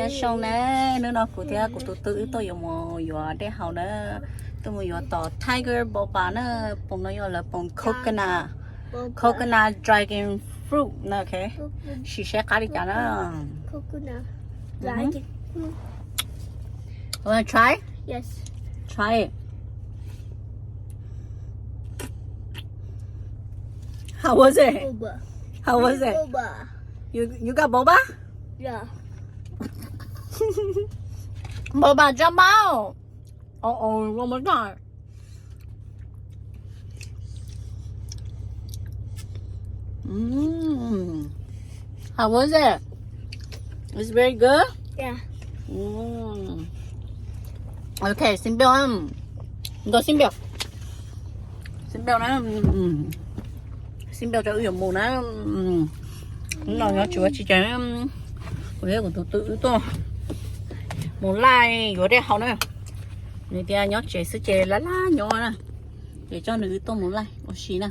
Zoo na, hnub no kuv thiab kuv tus tub wb tuaj yuav mus yuav dej haus na, tuaj mus yuav tom Tiger Boba na, poom no yog lawv poom coconut, coconut dragon fruit na, ok. Sim saib qab li cas na. Wanna try? Try it. How was it? How was it? You you got boba? Boba jump out. Oh oh, one more time. Mm. How was it? It's very good. Yeah. Mm. Ok, xin peo, nto xin peo, xin peo na, xin peo rau wb yuav mus na. Hnub no nyob tsis ua tsis ces kuv thiab kuv tus tub wb tuaj mus laij yuav dej haus na. Nws tias nyob tsev xwb ces laj laj nyob na, ces coj nws wb tuaj mus laij ua si na.